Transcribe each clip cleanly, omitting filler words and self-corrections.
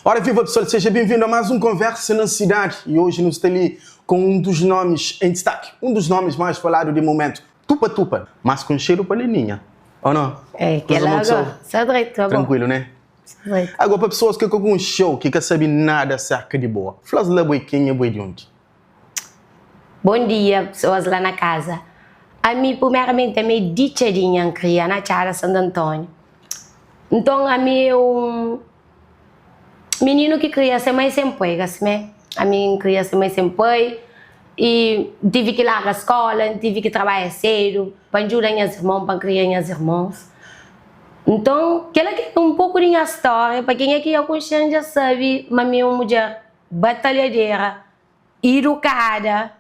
Ora viva pessoal, seja bem-vindo a mais um Conversa na Cidade e hoje nos está ali com um dos nomes em destaque, um dos nomes mais falado de momento, Tupa Tupa, mais conhecido para Leninha, ou não? É, que Coisa lá muito agora, só direito, tá bom. Tranquilo, né? Só direito. Agora, para pessoas que com um show, que quer saber nada acerca de boa, fala lá boi quem é boi de onde? Bom dia, pessoas lá na casa. Ami, primeiramente, ami é di Txadinha, N kria na Txada Santo António. Nton, ami é un mininu ki kria sen mai sen pai, ka simé? Ami N kria sen mai sen pai y N tivi ki larga skóla, N tivi ki trabadja sedu pa N djuda nhas irmon, pa N kria nhas irmons. Nton, kel-la ki é un poku di nha stória, pa kenha ki dja konxe-m dja sabe ma mi é un mudjer batalhadera. Iducada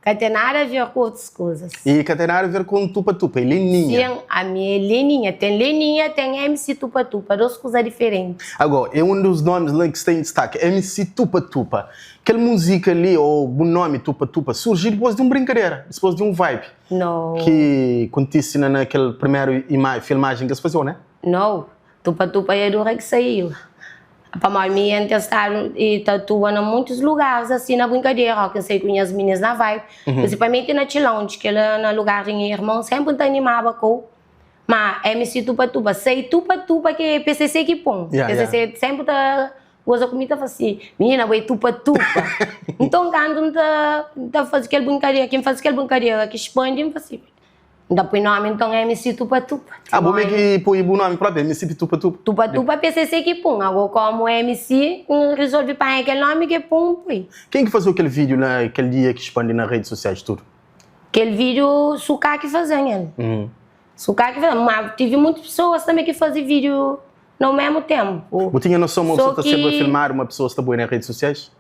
ka ten nada a ver ku otus kuzas. E ka ten nada a ver ku tupa tupa, é Leninha. Sim, ami é Leninha. Ten Leninha, ten MC Tupa Tupa, dos kuza diferenti. Agora, é um dos nomes lá que sta em destaque, MC Tupa Tupa. Kel música li, ou bu nome Tupa Tupa, surgi dipôs di un brinkadera, dipôs di un vibe. No. Ki kontise na na kel primeru ima filmajen ki es faze, ou né? No. Tupa Tupa é dura ki saiu. Pamodi mi N ten stadu i ta atua na muitus lugaris asi na brinkadera, óki N sai ku nhas minis na vibe, prinsipalmenti na Txilonji, kel na lugar di nha irmon, sénpri N ta animaba ku Ma MC Tupa Tupa, sai Tupa Tupa ki é PCC ki pon. PCC sénpri ta goza ku mi ta fla si, minina bo é Tupa Tupa. Nton kantu N ta N ta faze kel brinkadera, ki N faze kel brinkadera ki spandi, N fla si, N ta pui nomi nton MC Tupa Tupa. Ah, bo mi ki pui bu nomi propi, MC Tupa Tupa. Tupa Tupa PCC ki pun. Ago komu MC, N rizolvi panha kel nomi ki pun, N pui. Ken ki fazeu kel video na kel dia ki spandi na redes sosiais tudu? Kel video Suká ki fazen el. Suká ki fazen, ma tive muitus pesoas tanbe ki faze video na mesmu tempu. Bu tinha noson ma bu sa ta serba filmadu ma pesoas ta boi na redes sosiais?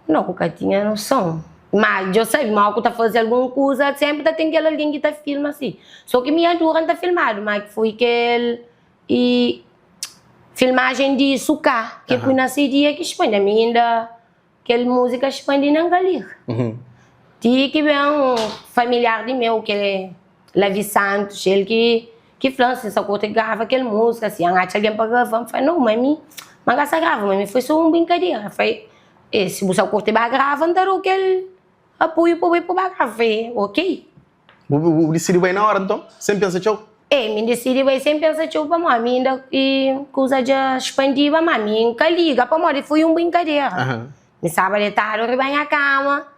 Nau, ku ka tinha noson. Ma djo sabe, ma ku ta faze algun kuza, senpri ta ten kel algen ki ta filma si. So ki mi adura N ta filmadu, ma foi kel i filmajen di Suká ke pui na se dia ki spandi. Ami inda kel muzika spandi na N ka liga. Ti ki ben un familiar di meu ke Lavi Santos, el ki ki fla-m si N sa kurti grava kel múzika, si N atxa algen pa grava-m. N fla, nau, ma mi ma N ka sa grava, ma mi foi so un brinkadera. El fla, e si bu sa kurti ba grava, N ta da-u kel apoiu pa bu bai pa ba grava. N fla, ok. Bu bu disidi bai na óra nton, sen pensa txeu? E, mi disidi bai sen pensa txeu pamodi mi inda i kuza dja spandiba, ma mi N ka liga pamodi foi un brinkadera. Mi staba detadu riba nha kama.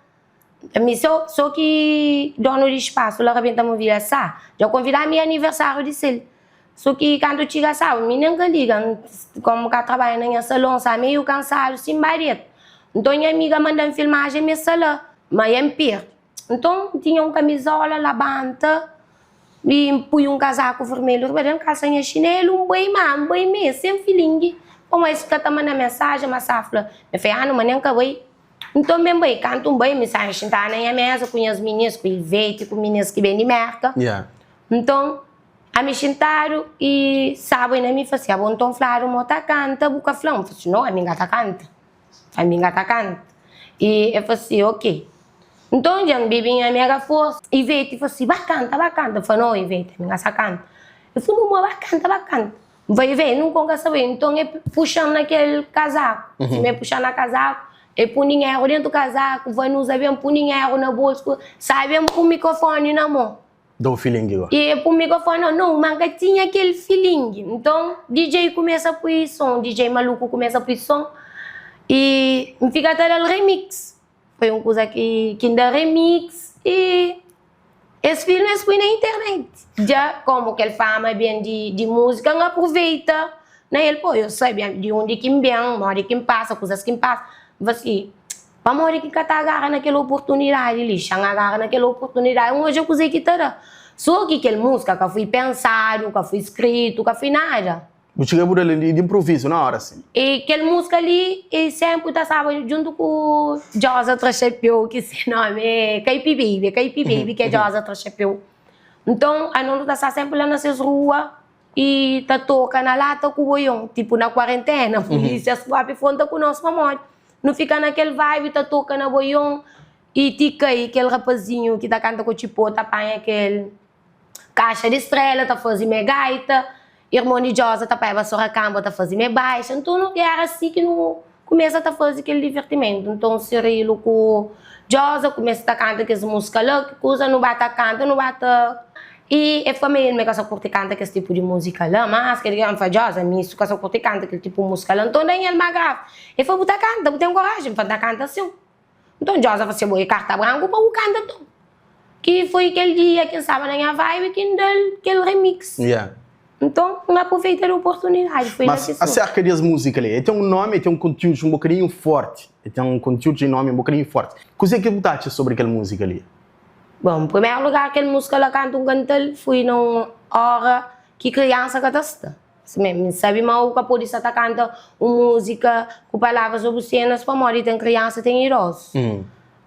Mi so so ki donu di spasu la rabenta mobília sa dja konvida mi aniversáriu di sel so ki kantu txiga sábadu mi nen ka liga komu ka trabadja na nha salon sa meiu kansadu sin ba deta nton nha amiga manda-m filmajen mi sta la ma N perde nton N tinha un kamizola labanta i N pui un kazaku vermelhu riba del N kalsa nha xinelu N bai ma N bai me sen filingi pamodi es fika ta manda mensajen ma sa fla mi fla anu ma nen ka bai. Nton ben bai, kantu N bai, mi sa xintaba na nha meza ku nhas minis, ku Ivete, ku minis ki ben di Merka. Nton, ami xintadu i sa bai na mi fla si, Abo nton fladu ma bu ta kanta, bu ka fla-m? N fla si, No, ami N ka ta kanta, ami N ka ta kanta. I el fla si, Ok. Nton dja N bebe nha mega forsa. Ivete fla si, Ba kanta, ba kanta. N fla, No, Ivete, ami N ka sa kanta. El fla, No, ba kanta, ba kanta. Vai vê, nunka N ka sabe. Nton e puxa-m na kel kazaku. Sima e puxa-m na kazaku, e pui dinheru dentu kazaku, Vanusa ben pui dinheru na bolsu, sai ben pui mikrofoni na mon. Da-u filingi gó. E pui mikrofoni na mon. Ma N ka tinha kel filingi. Nton DJ kumesa pui son, DJ maluku kumesa pui son i N fika ta da-l remix. Foi un kuza ki ki N da remix i es filma es pui na internet. Dja komu kel fama ben di di múzika N aproveita na el. Po yo sabe di undi ki N ben, modi ki N pasa, kuzas ki N pasa. N fla si, pamodi ki N ka ta agara na kel oportunidadi li? Xa N agara na kel oportunidadi N odja kuzê ki ta da. So ki kel múzika ka fui pensadu, ka fui skritu, ka fui nada. Bu txiga bu da li di improvisu na ora si. E kel musika li e senpri ta staba djuntu ku Djosa Tra Xapeu ki se nomi é Kaipi Baby, Kaipi Baby ki é Djosa Tra Xapeu. Nton ano nu ta sta senpri la na ses rua i ta toka na lata ku boion, tipu na kuarentena pulisia propi fronta ku nos pamodi nu fika na kel vibe ta toka na boion i ti kai kel rapazinhu ki ta kanta ku txipô ta panha kel kaxa di strela ta faze me gaita. Irmon di Djosa ta paiba Soracamba ta faze me baixa. Nton nu era si ki nu kumesa ta faze kel divertimentu. Nton Cirilo ku Djosa kumesa ta kanta kes musika la, ki kuza nu ba ta kanta, nu ba ta. I e fla ma el me ka sa kurti kanta kes tipu di musika la, mas kel ki N fla Djosa, mi su ka sa kurti kanta kel tipu musika la. Nton Daniel ma grava, e fla bu ta kanta, bu ten koraji? N fla N ta kanta sin. Nton Djosa fla si bo e karta branku pa bu kanta nton. Ki foi kel dia ki N staba na nha vibe ki N da-l kel remix. Yeah. Nton N aproveita di oportunidadi, foi la Mas ki surji. aserka di es múzika li, el ten un nómi, el ten un kontiúdu un bokadinhu fórti. El ten un kontiúdu i nómi un bokadinhu fórti. Kuzê ki bu ta atxa sobri kel múzika li? Bon, N primeru lugar kel múzika la kantu N kanta-l foi na un óra ki kriansa ka ta sta. Simé, mi sabe ma u ka pode sta ta kanta un múzika ku palavras obusenas pamodi ten kriansa ten idozu.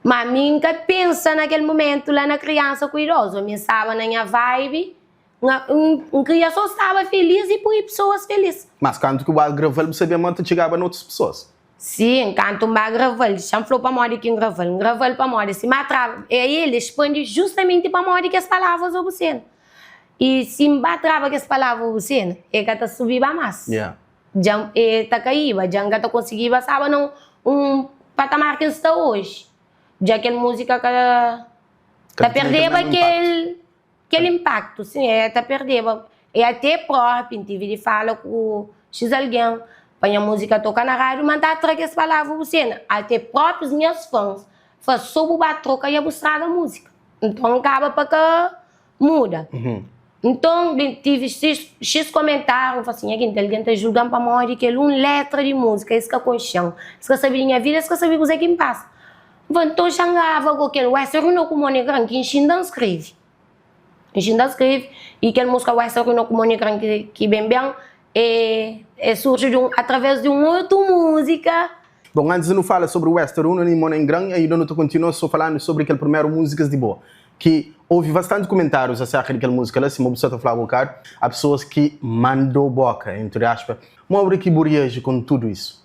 Má mi N ka pensa na kel mumentu la na kriansa ku idozu. Mi N staba na nha vibe, N kria sô staba filís i poi pesoas filís. Mas kantu ki bu ba grava-l bu sabia ma ta txigaba na otus pesoas? Sim, kantu N ba grava-l, xa-m fla-u pamodi ki N grava-l. N grava-l pamodi si ma traba, el expandi justamenti pamodi kes palavras obusenu. I si N ba traba kes palavra obusenu, e ka ta subiba mas. Dja e ta kaiba, dja N ka ta konsigiba staba na un patamar ki N sta oji. Dja kel múzika ka ta perdeba kel kel inpaktu. Sin, e ta perdeba. E ate propi N tive di fala ku xis algen pa nha múzika toka na rádiu, ma N ta tra kes palavra obusenu. Ate próprius nhas fãs fla, so bu ba troka dja bu straga múzika. Nton N kaba pa ka muda. Nton, ben tive xis, xis komentáriu, N fla sin, nha genti, algen ta julga-m pamodi kel un létra di múzika, es ka konxe-m, es ka sabe di nha vida, es ka sabe kuzê ki N pasa. N fla, nton xa N grava ku kel Wester Union ku Moni Gran ki N xinta N skrebe. N xinta N skrebe i kel múzika Wester Union ku Moni Gran ki, ki ben ben, e, e surji di un, através di un otu múzika. Bon, antis di nu fala sobri Wester Union i Moni Gran, ainda nu ta kontinua so falandu sobri kel primeru múzikas di bo. Ki ouvi bastanti kumentárius aserka di kel múzika la, sima bu sa ta fla bokadu, há pesoas ki mandou boka, entri aspa. Mobri ki bu riaji kon tudu isu?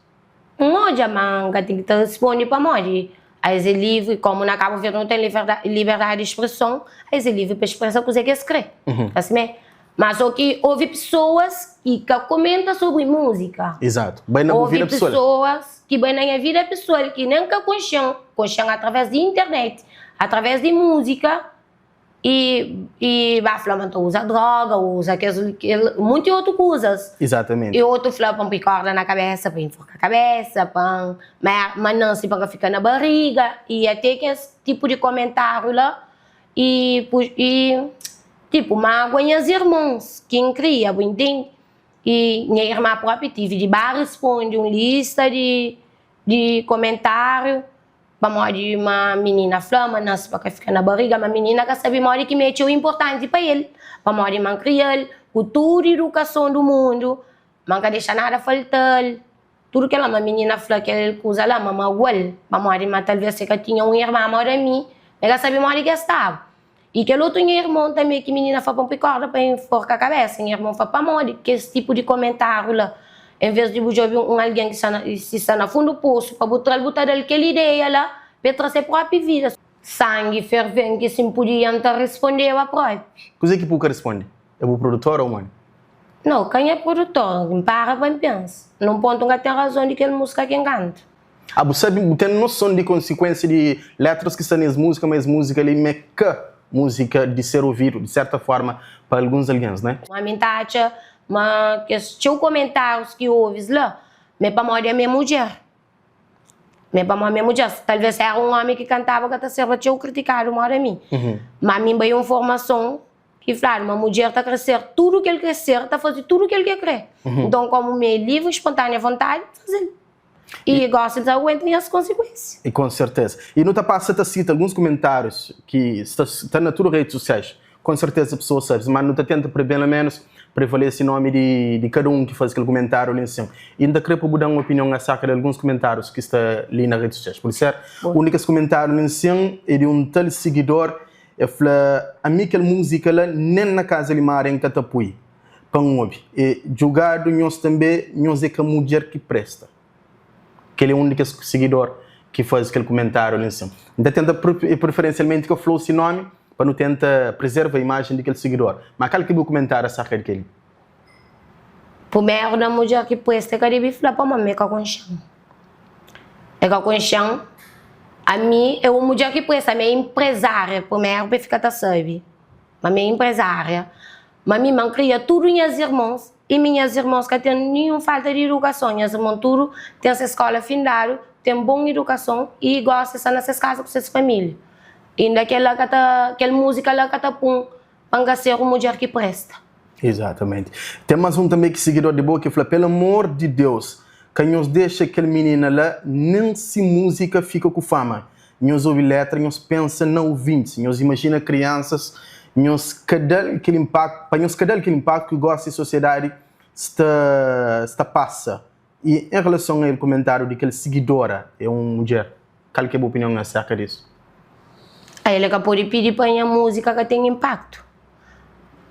N odja ma N ka ten ki ta risponde pamodi es é livri, komu na Kabu Verdi nu ten liberdadi di spreson, es é livri pa spresa kuzê ki es kre. Asimé. Ma so ki ouvi pesoas ki ka komenta sobri múzika. Exato. Bai na bu Ouvi vida pesoal. pesoas ki bai na nha vida pesoal ki nen ka konxe-m, konxe-m através di internet, através di múzika i i ba fla ma N ta uza droga, uza kes kel monti otu kuzas. Exatamente. I otu fla pa N poi korda na kabesa, pa enforka kabesa, pa N ma ma nansi pa N ka fika na bariga i ate kes tipu di komentáriu la I i tipo magua nhas irmons ki N kria, bu intende? I nha irma propi tive di ba risponde un lista di di komentariu pamodi ma minina fla ma nase pa ka fika na bariga, ma minina ka sabe modi ki mi é txeu inportanti pa el, pamodi ma N kria-l ku tudu idukason du mundu, ma N ka dexa nada falta-l. Tudu kel-la, ma minina fla kel kuza la, ma magua-l, pamodi ma talvês se ka tinha un irma moda mi, el ka sabe modi ki es staba. I kel otu nha irmon tanbê ki minina fla pa N pui korda pa enforka kabésa, nha irmon fla, Pamodi kes tipu di komentáriu la? Envês di bu djobe un algen ki sta na si sta na fundu posu pa bu tra-l, bu ta da-l kel ideia la pa el tra se própi vida. Sangi ferven ki si N podia N ta respondeba própi. Kuzê ki bu ka responde? É bu produtor ou mãe? Nau, ka nha produtor. N para pa N pensa. Nun pontu N ka ten razon di kel músika ki N kanta. Ah, bu sabe, bu ten noson di konsikuensia di letras ki sta nes músika, ma es músika li m'é ka músika di ser ovidu, di serta forma, pa alguns algens, né? Ma mi N ta atxa ma kes txeu komentárius ki ovis la, m'é pamodi ami é mudjer. M'é pamodi mi é mudjer. Talvês si éra un ómi ki kantaba ka ta serba txeu kritikadu moda mi. Ma mi N bai un formason Ki fladu ma mudjer ta kre ser tudu kel kre ser, ta faze tudu kel ke kre. Nton, komu mi é livri, spontanea vontadi, N faze-l. I gosi N ta aguenta nhas konsikuensia. I kon serteza. I nu ta pasa ta sita alguns kumentárius ki sta sta na tudu redes sosiais. Kon serteza pesoas sabe, ma nu ta tenta pelo menus prevalese nomi di di kada un ki faze kel kumentáriu li nsin. I N ta kre pa bu da-m opinion aserka di alguns kumentárius ki sta li na redes sosiais. Pur ser, un di kes kumentáriu li nsin é di un tal sigidor El fla, Ami kel múzika la nen na kaza limária N ka ta pui pa N obi. E djugadu nhos tanbê, nhos é ka mudjer ki presta. Kel é un di kes sigidor ki faze kel kumentáriu li nsin. N ta tenta preferensialmenti ka fla-u si nómi pa nu tenta prezerva imajen di kel sigidor. Má kal ki é bu kumentáriu aserka di kel-li? Primeru na mudjer ki presta e ka debe fla pamodi mi e ka konxe-m. E ka konxe-m, ami é un mudjer ki presta, ami é inprezária, primeru pa e fika ta sabe ma mi é inprezária, ma mi ma N kria tudu nhas irmons i mi nhas irmons ka ten ninhun falta di idukason, nhas irmon tudu ten ses skola findadu, ten bon idukason i gosi sta na ses kaza ku ses familia. Inda kel-la ka ta, kel múzika la ka ta pun Pa N ka ser un mudjer ki presta. Exatamente. Ten mas un tanbe ki sigidor di bo ki fla, Pelo amor di Deus, ka nhos dexa kel minina la nen si muzika fika ku fama. Nhos obi letra, nhos pensa na ouvintis, nhos imajina kriansas, nhos ka da-l kel inpaktu, pa nhos ka da-l kel inpaktu ki gosi sosiedadi sta sta pasa. I en relason a el kumentariu di kel sigidora é un mudjer, kal ki é bu opinion aserka disu? A El ka pode pidi pa nha múzika ka ten inpaktu.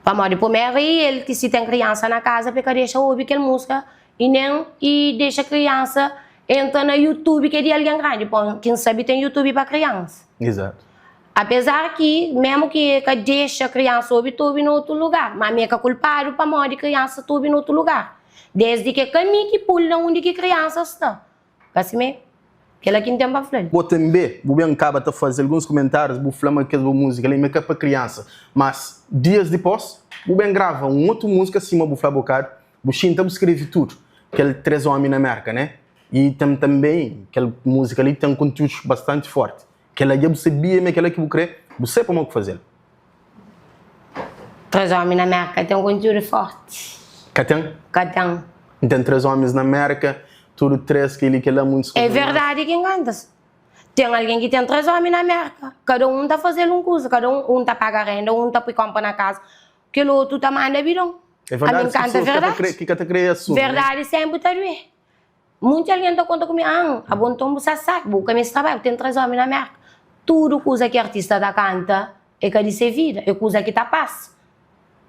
Pamodi primeru é el ki si ten kriansa na kaza pa e ka dexa obi kel múzika i nen i dexa kriansa entra na youtube ki é di algen grandi, pon ki N sabe ten youtube pa kriansa. Izatu. Apezar ki memu ki e ka dexa kriansa obi ta obi na otu lugar, ma mi e ka kulpadu pamodi kriansa ta obi na otu lugar. Desdi ki é ka mi ki pul na undi ki kriansa sta. Ka simé? Kela ki N ten pa fla-l. Bo tanbe, bu ben kaba ta faze alguns kumentárius, bu fla ma kes bu múzika li ma é ka pa kriansa. Mas, dias dipôs, bu ben grava un otu múzika, sima bu fla bokadu, bu xinta bu skrebe tudu, kel Três Ómi na Mérka, né? I ten tanbe kel múzika li ten kontiúdus bastanti fórti. Kela dja bu sabia ma é kela ki bu kre, bu sai pamodi ku fazel. 3 omi na Merka ten kontiúdu forti. Ka ten? Ka ten. N ten 3 omis na Merka, tudu 3 keli kela muitus É verdadi ki N kanta. Ten algen ki ten 3 omi na Merka, kada un ta fazel un kuza, kada un, un ta paga renda, un ta pui konpa na kaza, kel otu ta manda bidon. É verdadi, Ami N kanta verdadi. Ki ka ta kre asumi. Verdadi senpri ta duê. Munti algen ta konta ku mi, ah, abo nton bu sa sabi, bu ka meste trabadja, bu ten 3 omi na Merka. Tudu kuza ki artista ta kanta é ka di se vida, é kuza ki ta pasa.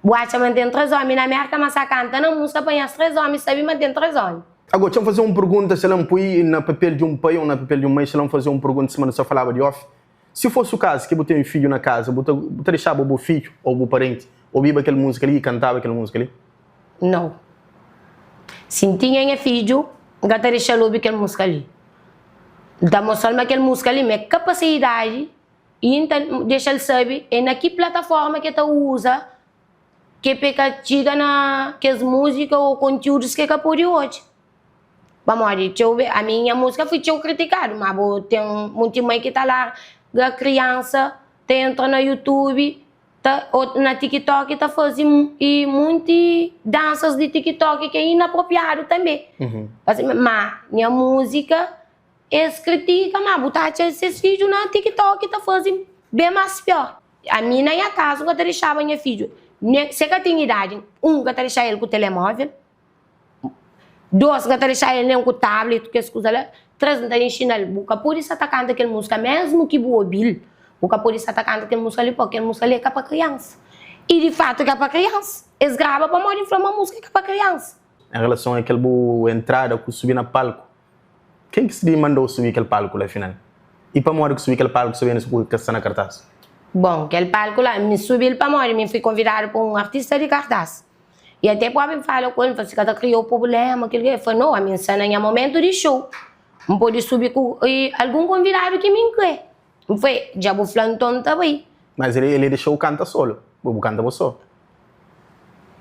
Bu atxa ma N ten 3 omi na Merka, ma sa kanta na musika pa nhas 3 omi sabi ma N ten 3 omi. Ago, txa-m faze un pergunta, se la N pui na papel di un pai ou na papel di un mai, se la N faze un pergunta sima nu sa falaba di off. Si fosi u kazu ki bu ten fidju na kaza, bu ta bu ta dexaba bu fidju ou bu parenti obiba kel musika li i kantaba kel musika li? Nau. Si N tinha nha fidju, N ka ta dexa-l obi kel múzika li. N ta mostra-l ma kel múzika li ma é ka pa se idadi i N ta dexa-l sabe é na ki plataforma ki el ta uza ki é pa el ka txiga na kes múzika ô kontiúdus ki el ka pode odja. Pamodi txeu bê, ami nha múzika fui txeu kritikadu, má bo ten monti mai ki ta larga kriansa ta entra na YouTube ta o na TikTok ta fazi i munti dansas di TikTok ki é inapropiadu tanbe. Ma nha múzika es kritika ma bu ta atxa ses fidju na TikTok ta fazi ben más pior. Ami na nha kaza N ka ta dexaba nha fidju, nen si el ka ten idadi, un N ka ta dexa el ku telemóvel, 2 N ka ta dexa el nen ku tablet ku kes kuza la, 3 N ta inxina-l bu ka pode sa ta kanta kel múzika mésmu ki bu obi-l, bu ka pode sa ta kanta kel múzika li pabia kel múzika li é ka pa kriansa. I di fatu é ka pa kriansa. Es graba pamodi N fla ma múzika é ka pa kriansa. En relason a kel bu entrada ku subi na palku, ken ki di mandou subi kel palku la final? I pamodi ku subi kel palku sabendu si bu ka sta na kartaz? Bon, kel palku la mi subi-l pamodi mi fui konvidadu pa un artista di kartaz. I até propi N fala ku el, N fla, si ka ta kriau prubléma, kel ki. El fla, no, ami N sta na nha momentu di xou, N pode subi ku algun konvidadu ki mi N kre. N fla, dja bu fla nton N ta bai. Mas el el dexau kanta solo, bo bu kanta bo so?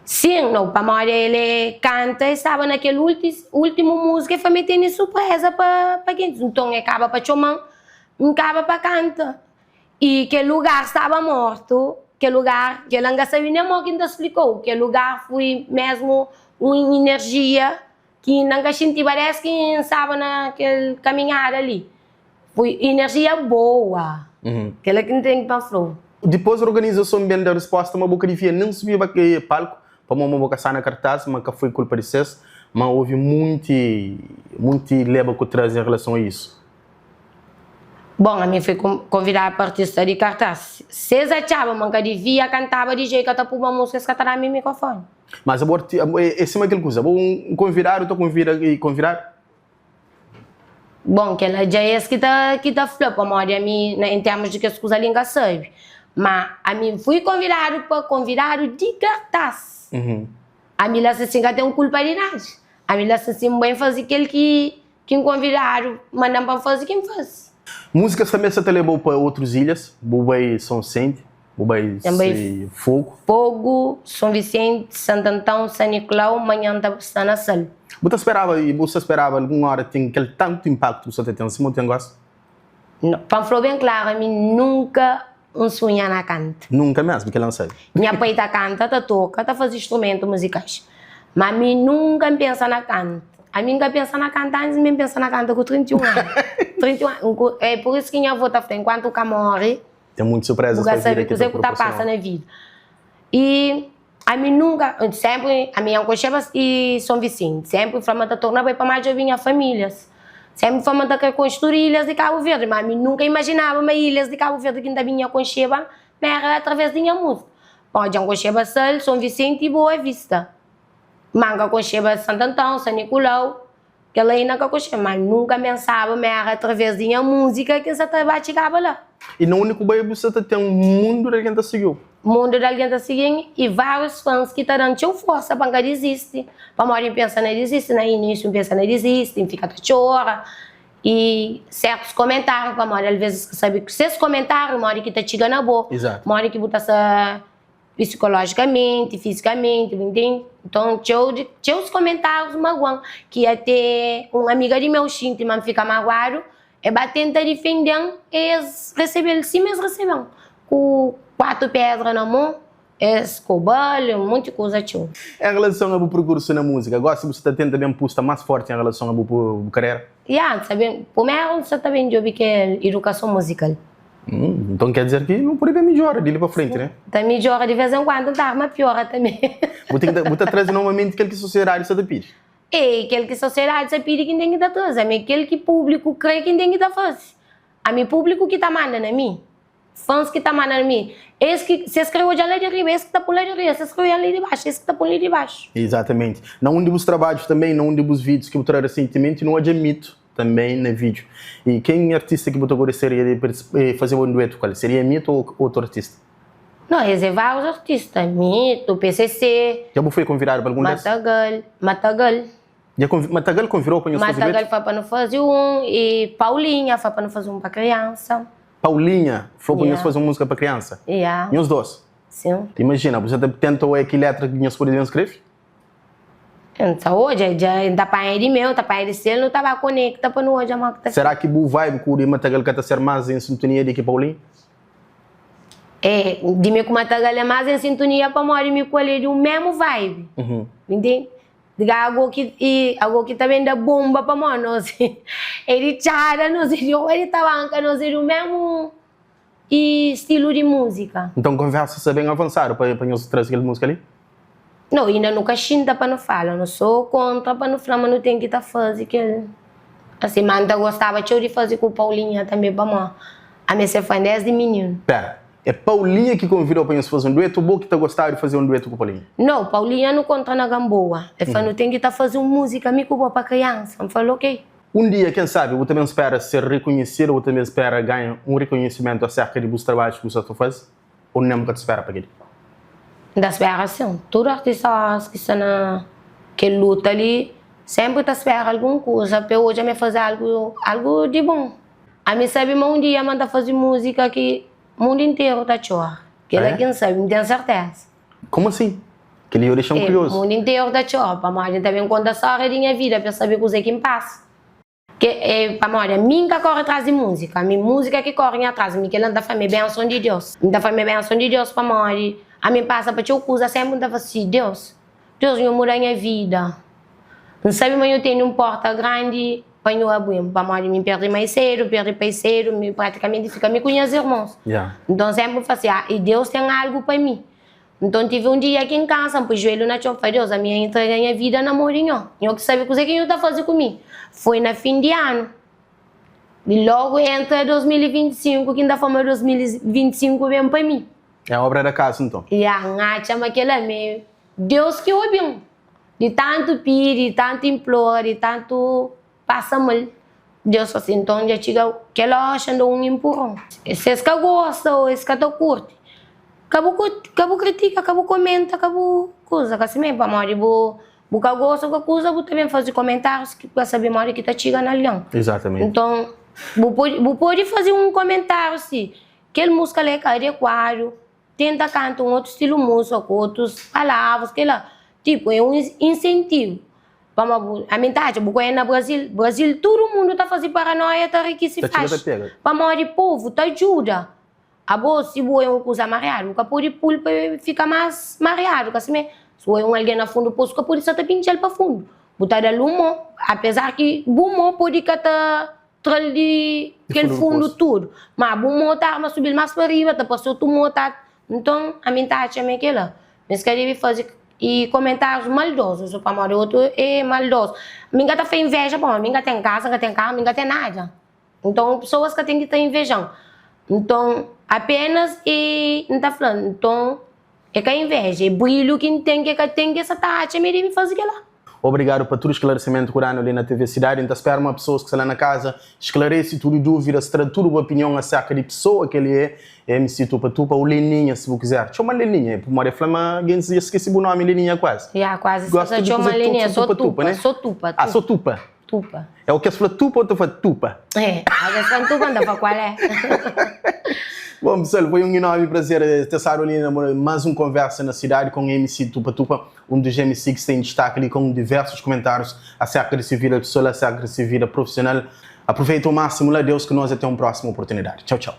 Sin, no, pamodi el e kanta, el staba na kel ultimu múzika, el fla ma el tene surpreza pa pa gentis. Nton el kaba pa txoma-m, N kaba pa kanta. I kel lugar staba mortu, kel lugar, kel-la N ka sabe nen mo ki N ta splika-u, kel lugar fui mesmu un inerjia ki inda N ka xintiba des ki N staba na kel kaminhada li. Fui inerjia boa, kel-la ki N ten pa fla-u. Dipôs organizason ben da risposta ma bo ka divia nen subiba palku pamodi ma bo ka sta na kartaz, ma ka foi kulpa di ses, ma ovi munti munti leba ku traze en relason a isu. Bon, ami fui konvidadu pa artista di kartaz. Si es atxaba ma N ka divia kantaba di jei ka ta puba musika, es ka ta da-mi mikrofoni. Mas abo é sima kel kuza, abo un konvidadu ta konvida konvidadu? Bon, kel-la dja es ki ta ki ta fla, pamodi ami na en termus di kes kuza li N ka sabe. Ma ami N fui konvidadu pa konvidadu di kartaz. Ami la si ka ten kulpa di nada. Ami la si N bai faze kel ki ki N konvidadu, manda-m pa N faze ki N faze. Músikas tanbê sa ta leba-u pa otrus ilhas, bu bai São Vicente, bu bai N bai Fogo. Fogo, São Vicente, Santo Antão, San Nicolau, manhã N ta sta na Sal. Bu ta speraba i bu sta speraba algun óra ten kel tantu inpaktu bu sta ta ten sima bu ten gósi? Nau. Pa N fla-u ben klaru, ami nunka N sunha na kanta. Nunka mesmu, kel-la N sabe. Nha pai ta kanta, ta toka, ta faze instrumentu muzikais. Ma mi nunka N pensa na kanta. Ami N ka pensa na kanta antis, mi N pensa na kanta ku 31 anu. 31 anu. É pur isu ki nha avó ta fla, enkuantu bu ka móre, Ten muitu surprezas bu ka pa vida sabe ki ta kuzê ku ta pasa proporsiona. na vida. I ami nunka, senpri, ami nha N konxeba i Son Visenti, senpri N fla ma N ta torna bai pa más djobe nha famílias. Senpri N fla ma N ta kre konstrui ilhas di Kabu Verdi, ma ami nunka imajinaba ma ilhas di Kabu Verdi ki N ta binha konxeba ma éra através di nha múzika. Bom, dja N konxeba Sal, Son Visenti i Boa Vista, ma N ka konxeba Santu Antãu, San Nikulau, Kel-la inda ka konxe, má nunka N pensaba ma éra através di nha múzika ki N sa ta ba txigaba la. I na undi ku bai bu sa ta ten mundu di algen ta sigi-u. Mundu di algen ta sigi-m i várius fans ki ta da-m txeu forsa pa N ka dizisti. Pamodi N pensa na dizisti, na inísiu N pensa na dizisti, N fika ta txora i sértus komentáriu, pamodi alvês es ka sabe ku ses komentáriu modi ki ta txiga na bo, modi ki bu ta sa. psikológikamenti, fizikamenti, bu ntende? Nton txeu di txeus komentárius maguan ki ate un amiga di meu xinti ma N fika maguadu, e ba tenta difende-m, es resebe-l sima es resebe-m, ku 4 pedra na mon, es koba-l, un monti kuza txeu. En relason a bu perkursu na múzika, gósi bu sta ta tenta ben pusta más fórti en relason a bu karera? Ya, N sta ben, primeru N sta ta ben djobe kel idukason muzikal. Nton quer dizer ki nu pode ben midjora di li pa frenti, né? Ta midjora di vez en kuandu, ta ma piora tanbe. Bu ten ki bu ta traze normalmenti kel ki sosiedadi sa ta pidi. E kel ki sosiedadi sa pidi ki N ten ki ta traze, ami kel ki públiku kre ki N ten ki ta faze. Ami públiku ki ta manda na mi, fans ki ta manda na mi. Es ki, si es kre odja-m la di riba, es ki ta pun la di riba, si es kre odja-m li di baxu, es ki ta pun li di baxu. Exatamente. Na un di bus trabadjus tanbe, na un di bus vídius ki bu tra resentimenti, nu odja mito Também na vídeo. E ken artista ki bu ta gostaria di fazeba un duetu ku el? Seria Mito ou otu artista? Não, es é vários artista, Mito, PCC. Dja bu foi konvidadu pa algun des? Matagal, Matagal. Dja konvi, Matagal konvidou pa nhos faze duetu? Matagal fla pa nu faze un e Paulinha fla pa nu faze un pa kriansa. Paulinha fla pa nhos faze un múzika pa kriansa? Yeah. Nhos dos? Sim. Imajina, bu sa ta tenta oia ki letra ki nhos pode ben skrebe? N ta odja, dja N ta panha di meu, N ta panha di sel, nu ta ba konekta pa nu odja ma ki ta. Será ki bu vibe ku di Matagal ka ta ser más en sintonia di ki Paulinho? É, di mi ku Matagal é más en sintonia pamodi mi ku el é di un memu vibe, entende? Diga ago ki i ago ki ta ben da bomba pamodi nos é di txada, nos é di rua di tabanka, nos é di un memu i stilu di múzika. Nton konversa sta ben avansadu pa pa nhos traze kel múzika li? No, inda nu ka xinta pa nu fala, nu so kontra pa nu fla ma nu ten ki ta faze kel asi, ma N ta gostaba txeu di faze ku Paulinha tanbe pamó ami é se fã desdi mininu. Pera, é Paulinha ki konvidau pa nhos faze un duetu ou bo ki ta gostaba di faze un duetu ku Paulinha? No, Paulinha nu kontra na Gamboa, el fla nu ten ki ta faze un múzika mi ku bo pa kriansa, N fla-l ok. Un dia, ken sabe, bu ta ben spera ser rekonhesidu, bu ta ben spera ganha un rekonhesimentu aserka di bus trabadjus ki bu sta ta faze, ô nen bu ka ta spera pa kel-li? N ta spera sin. Tudu artista óras ki sta na kel luta li, senpri ta spera algun kuza pa e odja ma e faze algu, algu di bon. Ami sabe ma un dia ma N ta faze múzika ki mundu interu ta txora. Kel-la ki N sabe, N ten serteza. Como assim? Kel-li dja dexa-m kuriozu. Mundu interu ta txora pamodi N ta ben konta stória di nha vida pa es sabe kuzê ki N pasa. Ke é pamodi ami N ka kóre tras di múzika, ami múzika ki kóre nha tras. Mi kel-la N ta fla ma é benson di Deus. N ta fla ma é benson di Deus pamodi ami N pasa pa txeu kuza, sénpri N ta fla si, Deus, Deus nhu muda nha vida. N sabe ma nhu tene un pórta grandi pa nhu abri-m, pamodi mi N perde mai sedu, N perde pai sedu, mi pratikamenti fika mi ku nhas irmons. Nton sénpri N fla si, ah, i Deus ten algu pa mi. Nton tive un dia ki N kansa, N pui juelhu na txon, N fla, Deus, ami N intrega nha vida na mô di nho. Nho ki sabe kuzê ki nhu ta faze ku mi. Foi na fin di anu. Di logu entra 2025, ki N ta fla ma 2025 ben pa mi. É obra da kasa nton? Ya, N atxa ma kel-la mi Deus ki obi-m. Di tantu pidi, di tantu inplora, di tantu pasa mal, Deus fla si, nton dja txiga kel óra, xa N da un inpuron. Si es ka gosta ô es ka ta kurti. Ka bu ka bu kritika, ka bu komenta, ka bu kuza, ka simé pamodi bu bu ka gosta ku kuza bu ta ben fazi komentárius ki pa sabe modi ki ta txiga na algen. Exatamente. Nton, bu pode bu pode fazi un komentáriu si kel múzika la é ka adekuadu, tenta kanta un otu stilu múzika ku otus palavras, kila tipu é un insentivu. Pamodi bu ami ta atxa bu ka é na Brazil, Brazil tudu mundu ta fazi paranoia ta rikisi Ta txiga ta faxi pega. pamodi povu ta djuda. Abo, si bu é un kuza mariadu, bu ka pode pul pa el fika más mariadu, ka simé? Si bu é un algen na fundu posu, ka pode sa ta pintxa-l pa fundu. Bu ta da-l un mô, apezar ki bu mô pode ka ta tra-l di kel fundu tudu, má bu mô ta arma subi-l más pa riba, ta parse otu mô ta. Nton, ami N ta atxa ma é kel-la. Es ka debe faze i komentárius maldozus, pamodi otu é maldozu. Mi N ka ta fla inveja pamodi mi N ka ten kaza, N ka ten karu, mi N ka ten nada. Nton pesoas ka ten ki ta inveja-m. Nton apenas e N ta fla, nton e ka inveja, e brilhu ki N ten ki e ka ten ki e sa ta atxa ma e debe faze kel-la. Obrigadu pa tudu sklaresementu ku danu li na TV Sidadi. N ta spera ma pesoas ki sta la na kaza sklarese tudu duvidas, tra tudu bu opinion aserka di pesoa ki el e, MC Tupa Tupa ou Leninha si bu kizer. Txoma-l Leninha, pamodi e fla ma gentis dja skese bu nomi Leninha kuazi. Ya, kuazi sa ta txoma-l Leninha, so Tupa, so Tupa. Ah, so Tupa. Tupa. É o ki es fla tupa ou ta fla tupa? É, o ki es fla tupa N ta fla kual é. Bom pessoal, foi um enorme prazer ter estado ali na mais um Conversa na Cidade com MC Tupa Tupa, um dos MC que está em destaque ali com diversos comentários acerca de sua vida pessoal, acerca de sua vida profissional. Aproveita o máximo lá, Deus que nós até uma próxima oportunidade. Tchau, tchau.